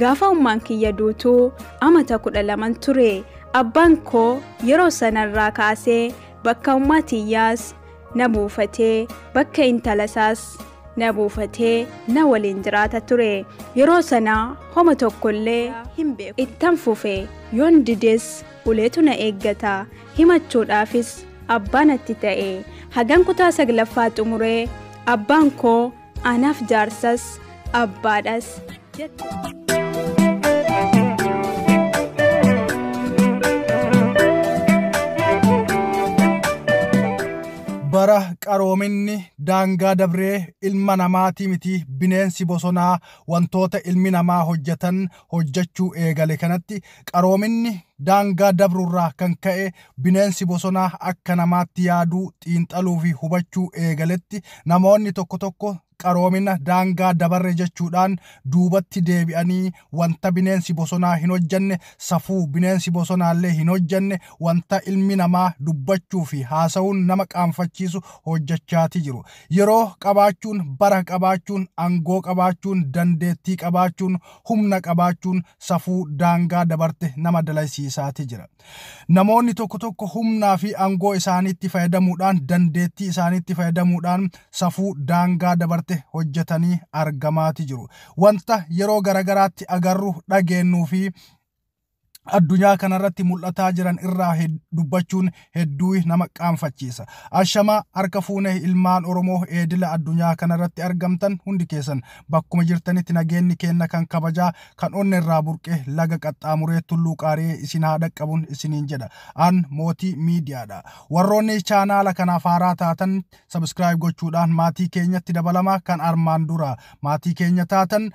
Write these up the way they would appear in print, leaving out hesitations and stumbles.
Gaafa ummaan kiyya duutuu amata 12 ture. Abbaan koo yeroo sanarraa kaasee bakka ummaa tiyyaas na buufatee bakka intala isaas na buufatee na waliin jiraata ture. Yeroo sana homa tokkollee hin beeku. Ittan fufe yoon dides uleetu na eeggata. Himachuudhaafis abbaa natti ta'e. Hagan kutaa 9ffaa xumuree abbaan koo anaaf jaarsas abbaadhas jette. Bara qaroominni daangaa dabree ilma namaatii miti bineensi bosonaa wantoota ilmi namaa hojjetan hojjechuu eegale kanatti qaroominni daangaa dabrurraa kan ka'e bineensi bosonaa akka namaatti yaaduu xiinxaluu fi hubachuu eegaletti namoonni tokko tokko qaroomina daangaa dabarre jechuudhaan duubatti deebi'anii wanta bineensi bosonaa hin hojjenne safuu bineensi bosonaallee hin hojjenne wanta ilmi namaa dubbachuu fi haasa'uun nama qaanfachiisu hojjechaati jiru. Yeroo qabaachuun, bara qabaachuun, aangoo qabaachuun, dandeettii qabaachuun, humna qabaachuun safuu daangaa dabarte nama dalaysiisaati jira. Namoonni tokko tokko humnaa fi aangoo isaaniitti fayyadamuudhaan, dandeettii isaaniitti fayyadamuudhaan safuu daangaa dabarte hojjetanii argamaati jiru. Wanta yeroo garagaraatti agarru, dhageenyuu fi addunyaa kanarratti mul'ataa jiran irraa dubbachuun hedduu nama qaanfachiisa. Ashama harka fuunee ilmaan Oromoo eedila addunyaa kanarratti argamtan hundi keessan bakkuma jirtanitti nageenyi keenna kan kabajaa kan onne irraa burqee laga qaxxaamuree tulluu qaaree isin haa dhaqqabuun isiniin jedha. An Mootii Miidiyaadha. Warroonni chaanaala kanaaf haaraa taatan subscribe gochuudhaan maatii keenyatti dabalamaa, kan armaan dura maatii keenya taatan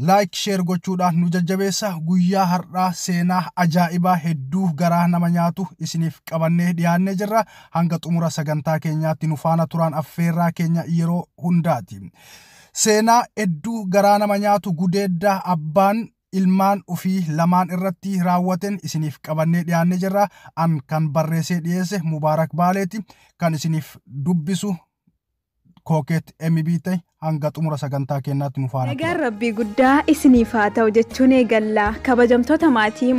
like share gochuudhaan nu jajjabeessa. Guyyaa har'aa seenaa ajaa'ibaa hedduu garaa nama nyaatu isiniif qabannee dhiyaannee jirra. Hanga xumura sagantaa keenyaatti nu faana turaan affeerraa keenya yeroo hundaati. Seenaa hedduu garaa nama nyaatu gudeeddaa abbaan ilmaan ofii lamaan irratti raawwateen isiniif qabannee dhiyaannee jirra. An kan barreessee dhiyeesse Mubaarak Baaleeti. Kan isiniif dubbisu Kookeet MB ta'e. Hanga xumura sagantaa keenyaatti nu faana Nagaan Rabbii guddaa isiniif haa ta'u jechuun eegalla. Kabajamtoota maatii,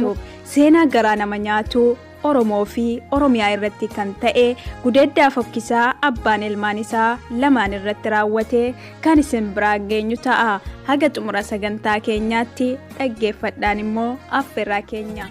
seenaa garaa nama nyaatu Oromoo fi Oromiyaa irratti kan ta'e gudeeddaa fokkisaa abbaan ilmaan isaa lamaan irratti raawwate kan isin biraa geenyu ta'a. Haga xumura sagantaa keenyaatti dhaggeeffadhaan immoo affeerraa keenya.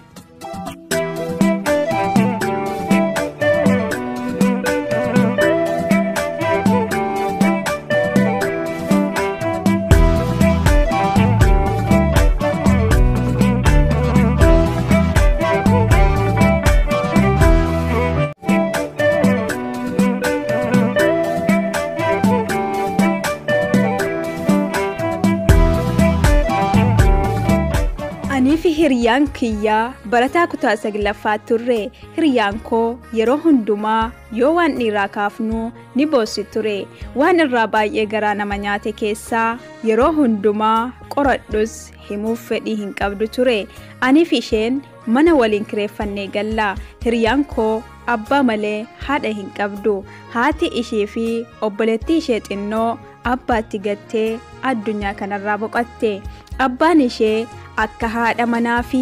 Anii fi hiriyaan kiyyaa barataa kutaa 9ffaa turre. Hiriyaan koo yeroo hundumaa yoo waan dhiiraa kaafnu ni boossi ture. Waan irraa baay'ee garaa nama nyaate keessaa yeroo hundumaa qoradhus himuuf fedhii hin qabdu ture. Anii fi isheen mana waliin kireeffannee galla. Hiriyaan koo abbaa malee haadha hin qabdu. Haati ishee fi obboleettii ishee xinnoo abbaatti gattee addunyaa kanarraa boqotte. Abbaan ishee akka haadha manaa fi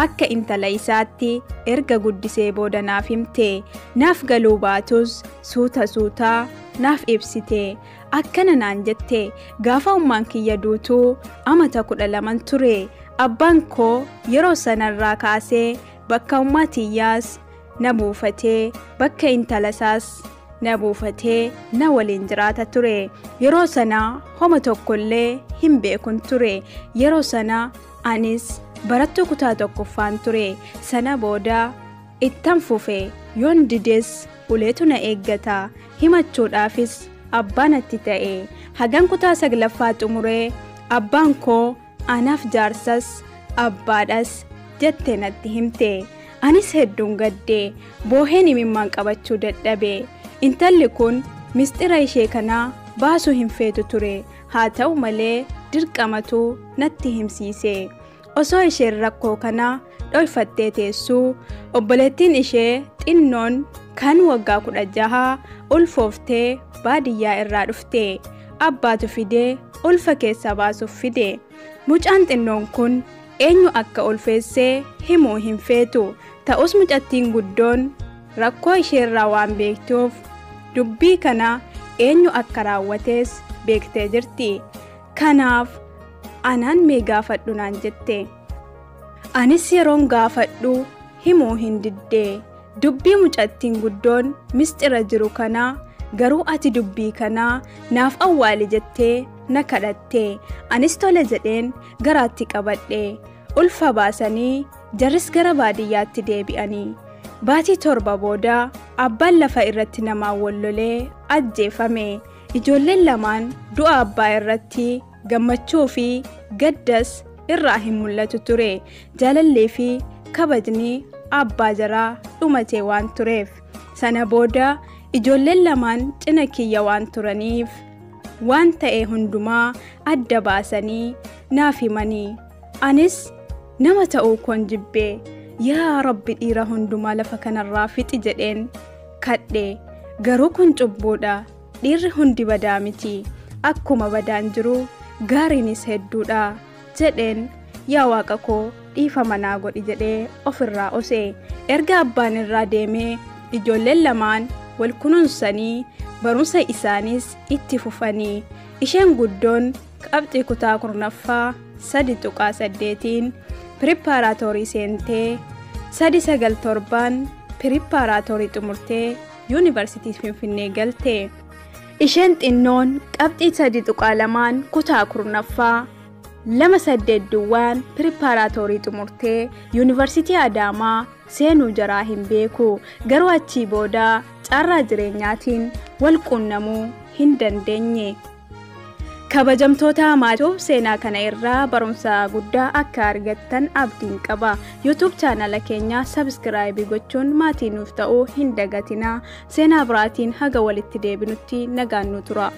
akka intala isaatti erga guddisee booda naaf himte. Naaf galuu baatus suuta suutaa naaf ibsite. Akkana naan jette, gaafa ummaan kiyya duutuu amata 12 ture. Abbaan koo yeroo sanarraa kaasee bakka ummaa tiyyaas na buufatee bakka intala isaas na buufatee na waliin jiraata ture. Yeroo sana homa tokkollee hin beekun ture. Yeroo sana anis barattuu kutaa 1ffaan ture. Sana booda ittan fufe yoon dides uleetu na eeggata. Himachuudhaafis abbaa natti ta'e. Hagan kutaa 9ffaa xumuree abbaan koo anaaf jaarsas abbaadhas jette natti himte. Anis hedduun gadde, booheen imimmaan qabachuu dadhabe. Intalli kun mistira ishee kanaa baasuu hin feetu ture. Haa ta'u malee dirqamatu natti himsiise. Osoo isheen rakkoo kana dhoyfattee teessuu obboleettiin ishee xinnoon kan waggaa 16 ulfooftee baadiyyaa irraa dhufte. Abbaatu fidee ulfa keessa baasuuf fide. Mucaan xinnoon kun eenyu akka ulfeessee himuu hin feetu. Ta'us mucattiin guddoon rakkoo isheerraa waan beektuuf dubbii kana eenyu akka raawwates beektee jirti. Kanaaf anaan mee gaafadhu naan jette. Anis yeroon gaafadhu himuu hin diddee. Dubbii mucattiin guddoon misxira jiru kana garuu ati dubbii kanaa naaf awwaali jettee na kadhatte. Anis tole jedheen garaatti qabadhe. Ulfa baasanii jarris gara baadiyyaatti deebi'anii. Baatii 7 booda abbaan lafa irratti namaan wallolee ajjeefame. Ijoolleen lamaan du'a abbaa irratti gammachuu fi gaddas irraa hin mul'atu ture. Jaalallee fi kabajni abbaa jaraa dhumatee waan tureef. Sana booda ijoolleen lamaan cina kiyya waan turaniif waan ta'e hundumaa adda baasanii naaf himanii. Anis nama ta'uu koon jibbee, yaa Rabbi dhiira hundumaa lafa kanarraa fixi jedheen kadhe. Garuu kun cubbuudha. Dhiirri hundi badaa miti. Akkuma badaan jiru gaariinis hedduudha jedheen yaa Waaqa koo dhiifama naa godhi jedhee ofirraa ose. Erga abbaan irraa deemee ijoolleen lamaan wal kunuunsanii barumsa isaaniis itti fufanii. Isheen guddoon qabxii kutaa 10ffaa 3.8 piripaaraatoorii seentee 3.97 piripaaraatoorii xumurtee yuunivarsiitii Finfinnee galte. Isheen xinnoon qabxii 3.2 kutaa 10ffaa 2.8 piripaaraatoorii xumurtee yuunivarsiitii Adaamaa seenuu jaraa hin beeku. Garuu achii booda carraa jireenyaatiin wal quunnamuu hin dandeenye. Kabajamtoota maatiif seenaa kana irraa barumsa guddaa akka argattan abdiin qaba. YouTube chaanala keenya sabskraayibii gochuun maatii nuuf ta'uu hin dagatinaa. Seenaa biraatiin haga walitti deebinutti nagaan nu tura.